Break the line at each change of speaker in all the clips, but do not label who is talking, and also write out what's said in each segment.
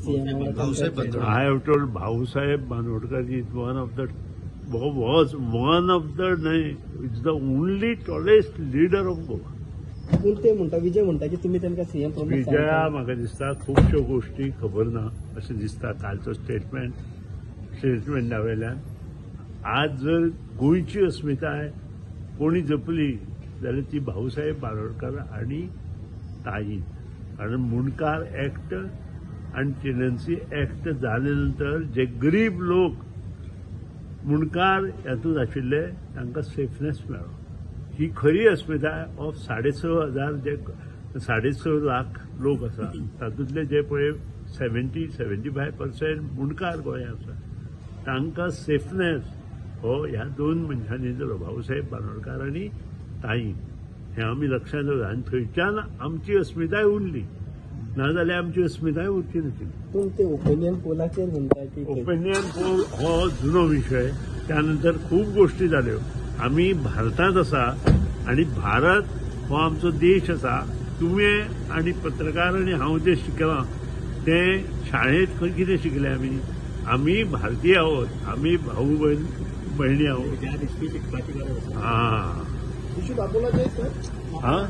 CM?
I have told Bhausaheb Bandodkar is one of the was one of the न्हय, is the only tallest leader of Goa.
पूण ते म्हणटा, विजय म्हणटा की तुमी तांकां सीएम.
विजया म्हाका दिसता खुबश्यो गोश्टी खबर ना अशें दिसता कालचो स्टेटमेंटा वयल्यान. आज जर गोंयची अस्मिताय कोणी जपली जाल्यार ती भाऊसाहेब बांदोडकर आनी ताई. कारण मुंडकार एक्ट आनी टेनन्सी एक्ट जाले नंतर जे गरीब लोक मुंडकार हातूंत आशिल्ले तांकां सेफनेस मेळ्ळो. ही खरी अस्मिताय ऑफ 6,500 जे 6.5 लाख लोक आसा तातूंतले जे पळय 70-75% मुंडकार गोंयांत आसा, तांकां सेफनेस हो ह्या दोन मनशांनी दिलो, भाऊसाहेब बांदोडकार आनी ताई. हें आमी लक्षांत दवरता आनी थंयच्यान आमची अस्मिताय उरली, नाजाल्यार आमची अस्मिताय उरची नाशिल्ली.
पूण ते ओपिनियन पोलाचेर म्हणटा की
ओपिनियन पोल हो जुनो विशय, त्यानंतर खूब गोश्टी जाल्यो. आमी भारतांत आसा आनी भारत हो आमचो देश आसा. तुमी आनी पत्रकार आनी हांव जें शिकलां तें शाळेंत खंय कितें शिकले आमी? आमी भारतीय आहोत, आमी भाऊ भयण भयणी आहोत. हां. हां,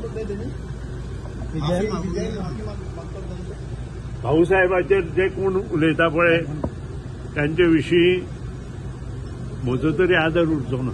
भाऊसाहेबाचेर जे कोण उलयता पळय तांचे विशीं म्हजो तरी आदर उरचो ना.